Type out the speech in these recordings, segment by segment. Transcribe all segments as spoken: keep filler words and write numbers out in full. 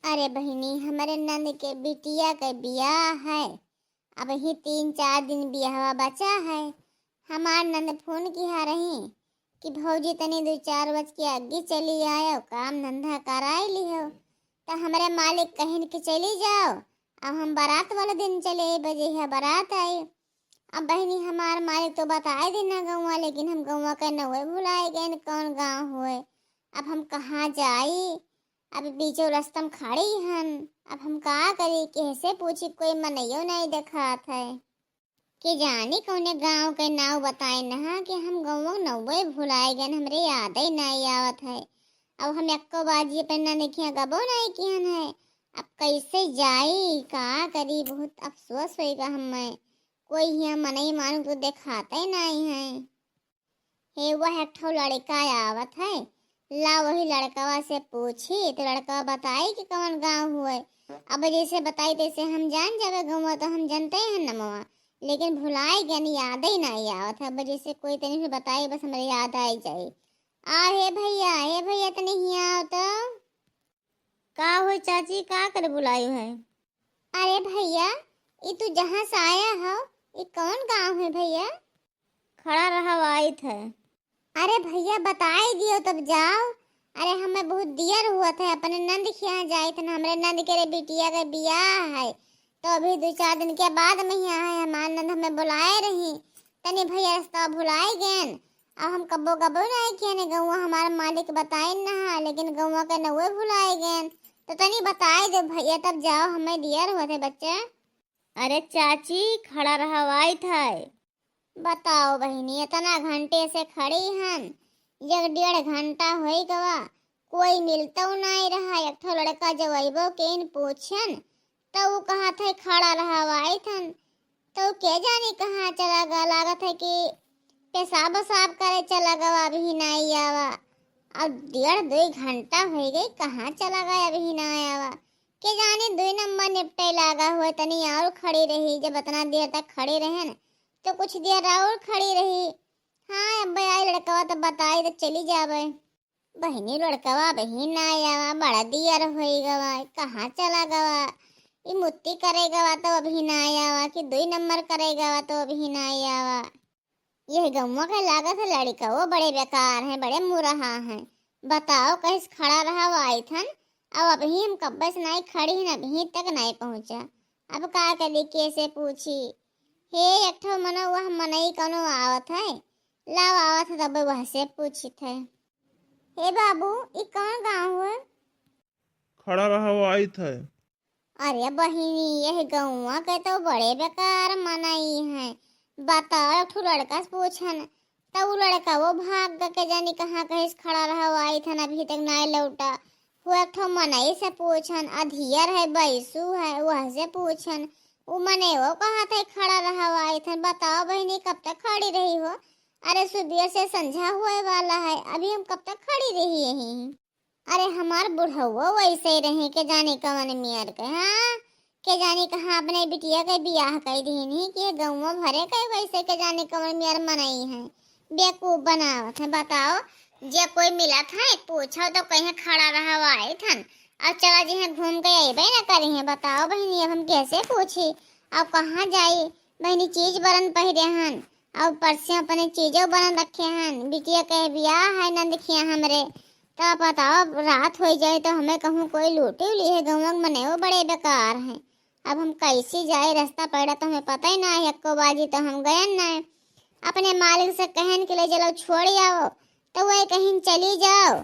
अरे बहिनी, हमरे नंद के बिटिया के बियाह है, अबहीं तीन चार दिन बियाहवा बचा है। हमार नंद फोन किहा रही कि भौजी तनी दो चार बज के अग्गी चली आयो, काम धंधा कराई लिहो। त हमरे मालिक कहिन कि चली जाओ, अब हम बारात वाला दिन चले, बजे है बारात आई। अब बहिनी, हमार मालिक तो बताए दिन ना गौवा, लेकिन हम गौवा के नवे भुलाए गए, कौन गाँव होए। अब हम कहाँ जाई? अब बीचो रस्ता में खड़ी हन, अब हम का करी, केहसे पूछी, कोई मनइयो नहीं देखात है। के जानी कौने गाँव के नाव बताए नहा कि हम गौवा नवे भुलाए गए, हमरे याद ही नहीं आवत है। अब हम एक्को बाजी अपने नंद खिया गबो नहीं किहन है। अब कैसे जाई, का करी, बहुत अफसोस होइगा हमें। कोई हिया मनई मानू तो देखाते नहीं है। हे, वह एक ठो लड़का आवत है, ला वही लड़कवा से पूछी तो लड़कवा बताई कि कौन गाँव हुए। अब जैसे बताई तैसे हम जान जावे गौवा, तो हम जानते हैं नमवा, लेकिन भुलाई गन, याद ही नहीं आवत है। अब जैसे कोई तनी से बताई, बस हमरे याद आई जाई। आ हे भैया, हे भैया, तनी हिया आओ तो। का हो चाची, का कर बुलायो है? अरे भैया, ई तू जहाँ से आया हो, ई कौन गाँव है भैया? खड़ा रहा, आइत है। अरे भैया, बताई दियो तब जाओ। अरे हमें बहुत दियर हुआ था, अपने नंद खिया जाइत ना, हमरे नंद के रे बिटिया के बियाह है, तो अभी दो चार दिन के बाद में ही आए। हमार नंद हमें बुलाए रही, तनी भैया रास्ता भुलाए गए। अब हम कब्बो कब्बो नहीं किहन गौवा, हमार मालिक बताइन ना, लेकिन गौवा के नवे भुलाए गए। तो तनी बताए दे भैया, तब जाओ, हमें दियर होते बच्चा। अरे चाची, खड़ा रहा, आइत है। बताओ बहिनी, इतना घंटे से खड़ी हन, एक डेढ़ घंटा होई गवा, कोई मिलतो नहीं रहा। एक ठो लड़का जब अइबो केन पूछन, तो ऊ कहा थे खड़ा रहा, आइत हन। तो के जानी कहाँ चला गवा, लागत है कि पेशाब वसाब करे चला गवा, अभी नहीं आवा। अब डेढ़ दो घंटा हो गई, कहाँ चला गवा, अभी नहीं आवा। के जानी दुई नंबर निपटे लागा हुए, तनी और खड़ी रही। जब इतना देर तक खड़ी रहन, तो कुछ देर और खड़ी रही। हाँ, अब आई लड़कवा तो बताई तो चली जावे। बहिनी, लड़कवा बहिन ना आवा, बड़ा दियर होई गवा, कहाँ चला गवा? ई मुत्ती करे गवा तो अभी ना आवा, कि दुई नंबर करे गवा तो अभी ना आवा। यह गौवा के लागत है लड़का वो बड़े बेकार हैं, बड़े मुरहा हैं। बताओ, कहिस खड़ा रहा, वो आई थन। अब अभी हम कब्बे से नहीं खड़ी हैं, अभी तक नहीं पहुँचा। अब का करी, कैसे पूछी? हे, एक ठो मनो, वह मनई कौनो आवत है, लाव आवत है, तब वह से पूछित है। हे बाबू, ई कौन गाँव है? खड़ा रहा, वो आइत है। अरे बहिनी, यह गौवा के तो बड़े बेकार मनई हैं। बताओ, एक ठो लड़का से पूछन, तो उ लड़का वो भाग ग के जानी कहाँ कहीं से खड़ा रहा, वो आई थन अभी तक नाय लौटा। वो एक ठो मनई से पूछन, अधियर है, बैसू है, वह से पूछन, उ मने वो कहा था खड़ा रहा, वो आई थन। बताओ बहिनी, कब तक खड़ी रही हो? अरे सुबह से संझा हुए वाला है, अभी हम कब तक खड़ी रही यहीं? अरे हमार बुढ़ऊ वैसे ही रहे, के जाने कवन मियर के, हाँ, के जाने कहाँ अपने बिटिया के बियाह कर दीन ही कि गौवा भरे के वैसे के जाने कवन मियर मनई है, बेवकूफ बनावत है। बताओ, जे कोई मिलत है पूछो तो कहीं खड़ा रहा, वो आई थन, अब चला जी हैं घूम के अबे न करी हैं। बताओ बहिनी, अब हम कैसे पूछी, अब कहाँ जाई? बहिनी, चीज बरन पहिरे हन, और ऊपर से अपने चीजों बरन रखे हन। बिटिया के बियाह है नंद खिया हमरे, तो बताओ, अब रात हो जाए तो हमें कहूँ कोई लूटी उली है, गौवा के मने वो बड़े बेकार हैं। अब हम कैसे जाए, रास्ता पड़ा तो हमें पता ही ना है, एक्को बाजी तो हम गए ना है। अपने मालिक से कहन के ले चलो छोड़ आओ, तो वही कहीं चली जाओ।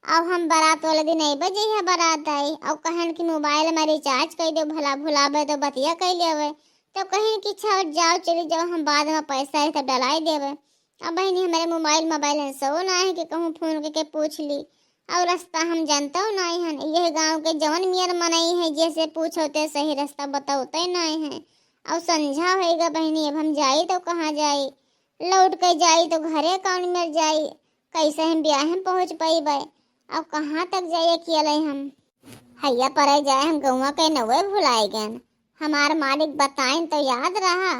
अब हम बारात वाले दिन अइबे जइहा बारात आई, और कहन कि मोबाइल में रिचार्ज कर दो, भला भुलाबे तो बतिया कर लेवे। तो कहीं कि अच्छा जाओ, चली जाओ, हम बाद में पैसा है तब डलाई देवे। अब बहिनी, हमारे मोबाइल में बैलेंस हो ना है कि कहूँ फोन करके पूछ ली, और रास्ता हम जानता हो ना हन। यह गाँव के जवन मियर मनई है, जैसे पूछो ते सही रास्ता बताओते ना है। और संझा होएगा बहिनी, अब हम जाई तो कहाँ जाई? लौट के जाई तो घरे कौन मिल जाई? कैसे हम ब्याह में पहुँच पइबे? अब कहाँ तक जाई अकेले हम? हैया परे जाए, हम गौवा के नवे भुलाए गए। हमार मालिक बताइन तो याद रहा,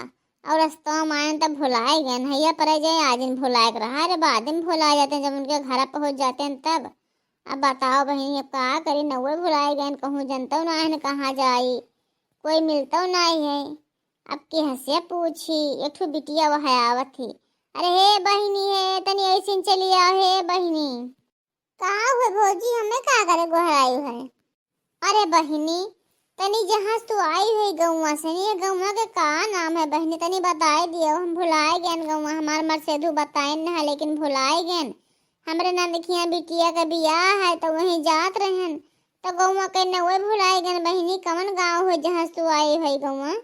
और रस्तवा में आयन तब भुलाए गए। हैया परे जाए, आज दिन भुलाए के रहा, अरे बाद में भुला जाते हैं, जब उनके घर पहुँच जाते हैं तब। अब बताओ बहिनी, अब का करी, नउवे भुलाए गएन, कहूँ जनतउ नाहीं कहाँ जाई, कोई मिलतउ नाहीं है। अब केहसे पूछी? एक ठो बिटिया वह आवत ही। अरे हे बहिनी, हे तनी ऐसिन चली आओ, हे बहिनी। का हुए भौजी, हमें का करे गोहराई है? अरे बहिनी, तनी जहाँ से तू आई हुई गौवा से, ये गौवा के का नाम है बहिनी, तनी बताए दियो, हम भुलाए गएन गौवा, हमार मरसेधु बताएन न, लेकिन भुलाए गएन। हमरे नंद के यहाँ बिटिया के बियाह है, तो वहीं जात रहन, तो गौवा के नउवे भुलाए गएन बहिनी, कवन गाँव है जहाँ से तू आई हुई गौवा?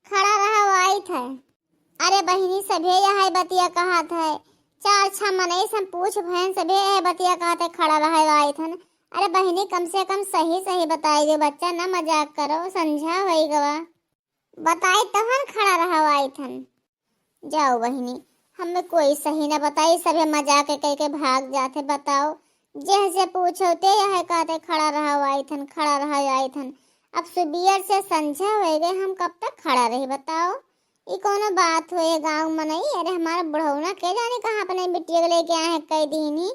खड़ा रहा, आइत है। अरे बहिनी, सभे यह बतिया कहत है, चार छह मनई से हम पूछ भएन, सभे यह बतिया कहत है, खड़ा रहा, आइत हन। अरे बहिनी, कम से कम सही सही बताई दो, बच्चा ना मजाक करो, संझा होई गवा। बताई तहन खड़ा रहा, आइत हन। जाओ बहिनी, हमें कोई सही ना बताई, सभे मजाक कह के भाग जात है। बताओ, जेहसे पूछो ते यह कहते खड़ा रहा, आइत हन, खड़ा रहा, आइत हन। अब सुबियर से संझा होए गए, हम कब तक खड़ा रही बताओ? ई कौनो बात होए गाँव मनई? अरे हमारा बुढ़ौना के जाने कहाँ अपने बिटिया के लेके आए हैं, कह दीनी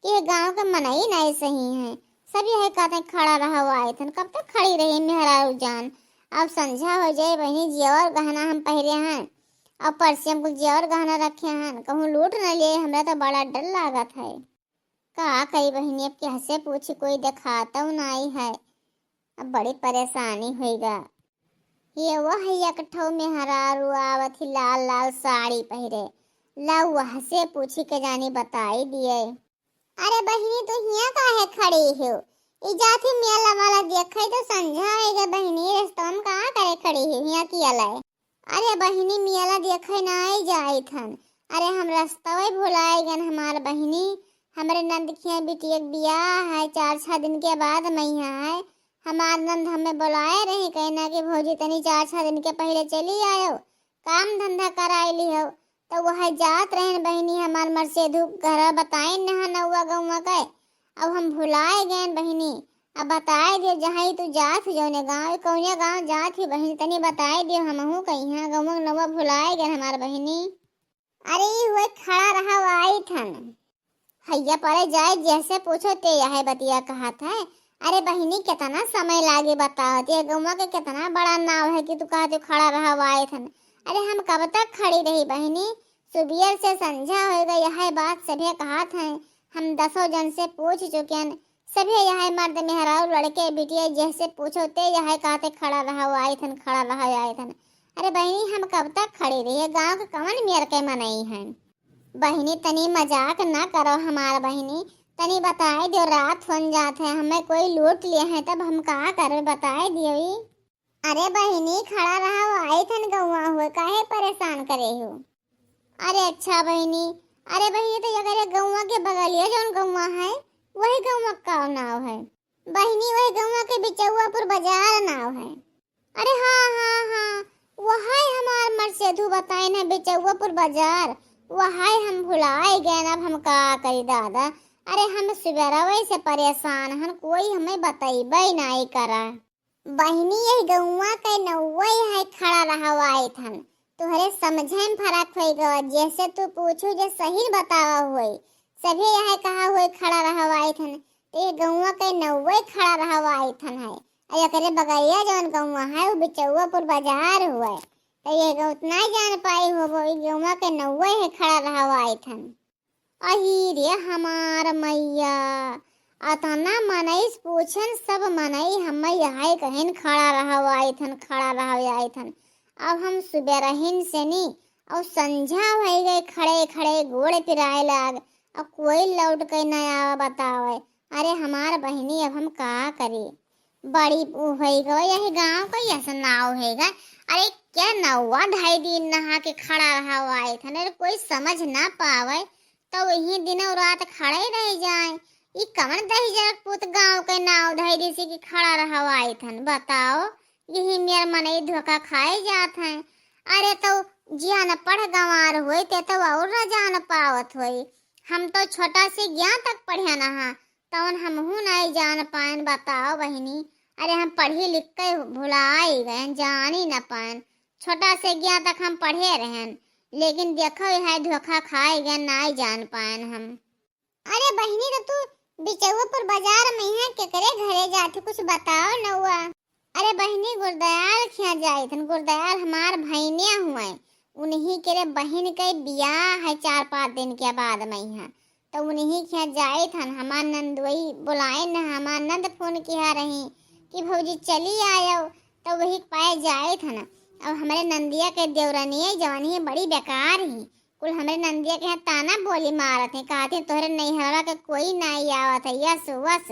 कि ये गाँव के मनई नहीं सही हैं। सब यह कहते हैं खड़ा रहा, आइत हन। कब तक खड़ी रही मेहरारू जान? अब संझा हो जाए बहिनी, जेवर गहना हम पहिरे हैं, अब परसिया में कुल जेवर गहना रखे हैं, कहूँ लूट न लिए, हमरा तो बड़ा डर लागत है। का करी बहिनी, अब केहसे पूछी, कोई देखातउ नाई है, अब बड़ी परेशानी होइगा। ये वह एक ठो मेहरारू आवत ही लाल लाल साड़ी पहिरे, ला वहसे पूछी के जानी बताई दिए। अरे बहिनी, तू हियाँ काहे खड़ी हो? ई जात ही मेला वाला देखे तो संझा होइगा बहिनी, रस्तवा में का करे खड़ी हो हियाँ किया लाए? अरे बहिनी, मेला देखे नाई जाइत हन। अरे हम रस्तवे भुलाए गन हमार बहिनी। हमरे नंद के यहाँ बिटिया के बियाह है, चार छह दिन के बाद मइहाँ है। हमार नंद हमें बुलाए रही, कहना कि भौजी तनी चार छह दिन के पहिले चली आयो, काम धंधा कराई लिहो। तो वह जात रहन बहिनी, हमार मरसेधु घर बताइन नहा नउवा गउवा के। अब हम भुलाए गएन बहिनी। अब बताए दियो, जहाँ ही तू जात हो, जौने गाँव, कौने गाँव जात ही बहिनी, तनी बताए दियो, हमहू कहिया गौवा नउवा भुलाए गएन हमार बहिनी। अरे ई हुए खड़ा रहा, आइत हन। हैया परे जाए, जेहसे पूछो ते यह बतिया कहत है। अरे बहिनी, कितना समय लागे बतावत, ये गौवा के कितना बड़ा नाव है कि तू कहत हो खड़ा रहा, आइत हन। अरे हम कब तक खड़ी रही बहिनी? सुबियर से संझा होइगा, यह बात सभे कहत हैं। हम दसों जन से पूछ चुकेन, सभे यह मर्द मेहरारू लड़के बिटिया जेहसे पूछो ते यह कहते खड़ा रहा, आइत हन, खड़ा रहा, आइत हन। अरे बहिनी, हम कब तक खड़ी रही? गाँव के कवन मेर के मनई हैं? बहिनी, तनी मजाक ना करो हमार बहिनी, तनी बताए दियो, रात होन जात है, हमें कोई लूट लिए हैं, तब हम का करबे, बताए दियो ई। अरे बहिनी, खड़ा रहा, आइत हन गौवा हुए, काहे परेशान करे हो? अरे अच्छा बहिनी, अरे बहिनी, तो अगर ये गौवा के बगलिया जौन गौवा है, वही गौवा का नाव है बहिनी, वही गौवा के बिचौआपुर बाजार नाव है। अरे हाँ, हाँ, हाँ, वही हमार मरसेधु बताइन है, बिचौआपुर बाजार, वही हम भुलाए गएन, अब हम का करी दादा। अरे हम सुबेरवे से परेशान हन, कोई हमें बतइबे नाई करा। बहिनी, यही गौवा के नउवे है खड़ा रहा, आइत हन। तोहरे समझे में फर्क होई गवा, जैसे तू पूछू जे सही बतावा होई। सभे यह कहा होई खड़ा रहा, आइत हन। तो ये गौवा के नउवे खड़ा रहा, आइत हन है। और एकरे बगैया जौन गौवा है, वो बिचौआपुर बाजार हुए। तो ये गौ-, उतना ही जान पाई हो, वो ये गौवा के नउवे है खड़ा रहा, आइत हन। अही रे हमार मैया, अतना मनई से पूछेन, सब मनई हमें यही कहेन, "खड़ा रहो, आइत हन, खड़ा रहो, आइत हन।" अब हम सुबेरहिन से नी, और संझा होई गई, खड़े खड़े गोड़ पिराए लाग, और कोई लौट के न आवा बतावे। अरे हमार बहिनी, अब हम का करी? बड़ी उ होई गो, यही गाँव का यस नाव होई गा। अरे क्या नौवा ढाई दिन नहा के खड़ा रहा हुआ है, थाने कोई समझ ना पावे, तो वही दिनों रात खड़े रह जाए। ई कवन दहिजरक पूत गाँव के नाव धई दिसी कि खड़ा रहा हुआ है थन, बताओ। यही मेर मनई धोखा खाए जात हैं। अरे तो जिया न पढ़ गंवार होई ते तो और न जान पावत होई। हम तो छोटा से ज्ञान तक पढ़े नहा, तवन हमहू नाई जान पाएन, बताओ बहिनी। अरे हम पढ़ी लिख के भुलाई गएन, जानी न पाएन। छोटा से ज्ञान तक हम पढ़े रहेन, लेकिन देखो यह धोखा खाए गए, नाई जान पाएन हम। अरे बहिनी, तो तू बिचौपुर बाजार में है, केकरे घरे जात ही, कुछ बताओ नउआ। अरे बहिनी, गुरदयाल खिया जाइत हन, गुरदयाल हमार भइनिया हुए, उन्हीं के रे बहिन के बियाह है चार पाँच दिन के बाद में यहाँ, तो उन्हीं खिया जाइत हन। हमार नंदुई बुलाए न, हमार नंद फोन किया रही कि भौजी चली आयो, तो वही पाए जाइत हन। अब हमरे नंदिया के देवरनिया जवानी बड़ी बेकार ही, कुल हमरे नंदिया के यहाँ ताना बोली मारत हैं, कहत हैं, "तोहरे नैहरवा के कोई नाई आवत है, यस वस।"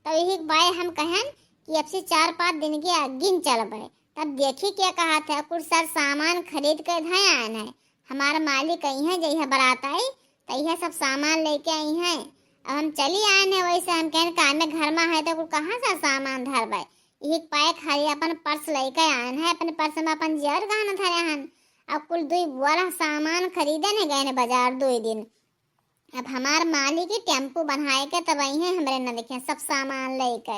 तब यही बाय हम कहन कि अब से चार पाँच दिन के अग्गिन चलबे, तब देखी क्या कहत है। कुल सर सामान खरीद के धयान है, हमार मालिक आई हैं, जइहे बारात आई, तो यह सब सामान लेके आई हैं। अब हम चली आए हैं, वैसे हम कहन, "काम में घर में है, तो कुल कहाँ से सामान धरबे?" यही पाए खाली अपन पर्स लेके आए हैं, अपन पर्स में अपन जेवर गहना धरे हन। अब कुल दुई बोरा सामान खरीदे ने गए ने बाजार दुई दिन। अब हमार मालिक ही टेम्पू बनाए के तब आई हैं हमरे नंद के सब सामान लेके।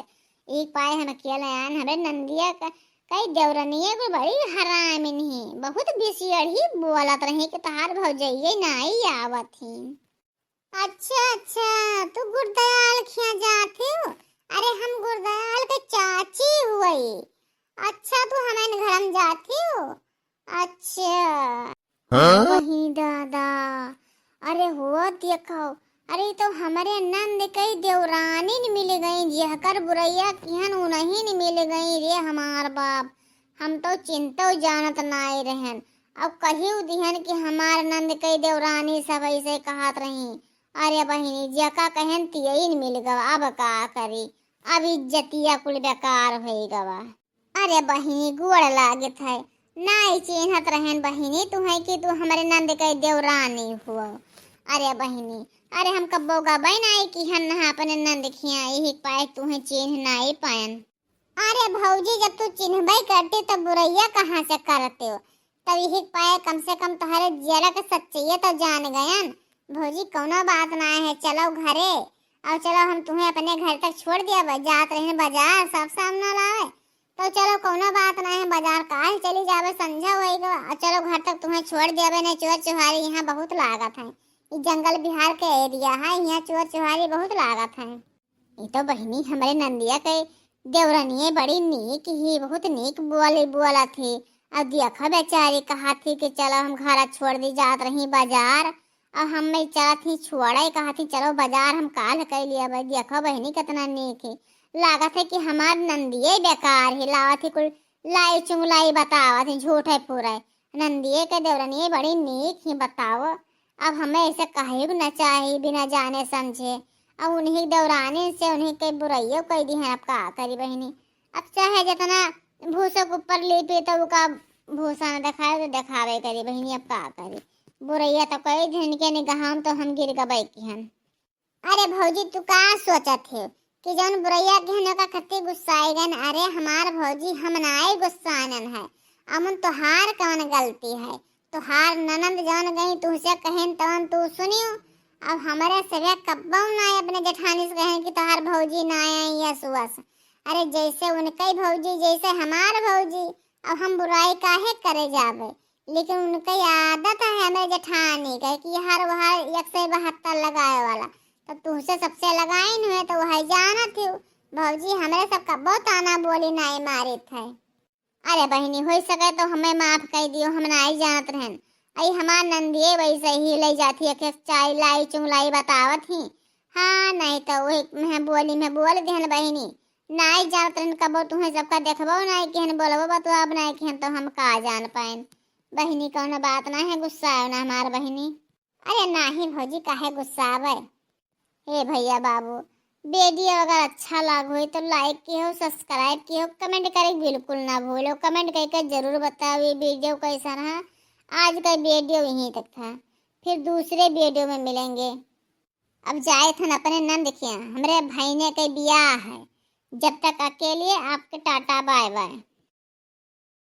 एक पाए हम अकेले आन, हमरे नंदिया का कई देवरनिया को बड़ी हरामिन ही, बहुत बिसियड़ ही बोलत रही कि तहार भौजइये नाई आवत ही। अच्छा, अच्छा, तू गुरदयाल खिया जात हो? अरे, हम गुरदयाल के चाची हुई। अच्छा, तू हमारे घर में जात हो? अच्छा। हाँ? वही दादा, अरे हो देखो, अरे, ई तो हमरे नंद कई देवरानी न मिल गई, जेहकर बुरैया किहन उन्हीं न मिल गई रे हमार बाप। हम तो चिंतो जानत नाई रहन। अब कहियो दिहन कि हमार नंद कई देवरानी सब ऐसे कहत रही। अरे बहिनी, जेका कहन तियई न मिल गवा, अब का करी, अब इज्जतिया कुल बेकार होई गवा। अरे बहिनी, गोड़ लागत है, नाई चिन्हत रहन बहिनी तुहई कि तू हमरे नंद के देवरानी हुआ। अरे बहिनी, अरे हम कब्बो गबै नाई कि हम नहा अपने नंद खिया, यही पाए तुहे चिन्ह नाई पायन। अरे भौजी, जब तू चिन्हबै करती तब बुरैया कहाँ से करते हो? तब यही पाए कम से कम तोहरे जियरा के सच्चाई तो जान गयन। भौजी, कौनो बात ना है, चलो घरे, और चलो हम तुम्हें अपने घर तक छोड़ दिया, ब-, जात रहन बाजार, सब सामना लावे। तो चलो, कौनो बात ना है, बाजार काहे चली जावे, संझा होई गवा। और चलो, घर तक तुम्हें छोड़ देवे, नहीं चोर चुहारी यहाँ बहुत लागत है। ई जंगल बिहार के एरिया है, यहाँ चोर चुहारी बहुत लागत है। ई तो बहिनी, हमरे नंदिया के देवरनिये बड़ी नीक ही, बहुत नीक बोली बोलत ही। अब देखो बेचारी कहत ही कि चलो, हम घर छोड़ दी, जात रही बाजार, अब हम में चलत ही छोड़े, कहत ही, "चलो बाजार हम काल कइ लिया।" भाई देखो बहिनी, कितना नीक है। लागत है कि हमार नंदिये बेकार है, लावत ही कुल लाई चुंगलाई बतावत ही, झूठे फूरे। नंदिये के देवरनिये बड़ी नीक ही, बताओ। अब हमें ऐसे कहे भी ना चाही बिना जाने समझे। अब उन्हीं देवरानी से उन्हीं के बुराइयों कह दी है, अब का करी बहिनी। अब चाहे जितना भूसो के ऊपर लीपी तो उका भूसा न देखाए तो देखावे करी बहिनी, अब का करी। बुरैया तो कई दिन के निगाह में तो हम गिर गबै की हन। अरे भौजी, तू का सोचत है कि जौन बुरैया के हन ओका खत्ती गुस्साए गन? अरे हमार भौजी, हम नाई गुस्सानन है, अमन तोहार कौन गलती है? तोहार ननद जौन गई तुहसे कहेन तौन तू सुनियो। अब हमरे सगे कब्बो नाई अपने जेठानी से कहेन कि तोहार भौजी ना आई यस वस। अरे जैसे उनके भौजी, जैसे हमार भौजी, अब हम बुराई काहे करे जाबे? लेकिन उनके आदत है हमरे जेठानी के कि हर वहर एक सौ बहत्तर लगाए वाला, तो तुहसे सबसे लगाइन हुए तो वह जानत ही। भौजी, हमरे सब कब्बो ताना बोली नाई मारित है। अरे बहिनी, हो सके तो हमें माफ कर दियो, हम नाई जानत रहन। आई हमार नंदिये वैसे ही ले जाती है, के चाय लाई चुंगलाई बतावत ही। हाँ, नहीं तो वही मैं बोली में बोल देहन बहिनी। नाई जानत रहन कबो तुहें सबका देखबो नाई केहन बोलबो बतुआब नाई केहन तो हम का जान पाएन। बहिनी, कौनो बात ना है, गुस्साओ ना हमार बहिनी। अरे नाही भौजी, काहे गुस्सावे? हे भैया बाबू, वीडियो अगर अच्छा लाग होई तो like किहो, subscribe किहो, comment करे बिल्कुल ना भूलो। Comment करके जरूर बताओ ये वीडियो कैसा रहा। आज का वीडियो यहीं तक था, फिर दूसरे वीडियो में मिलेंगे। अब जाए थन अपने नंद खिया, हमरे भाईने के बियाह है। जब तक अकेले आपके टाटा बाय बाय।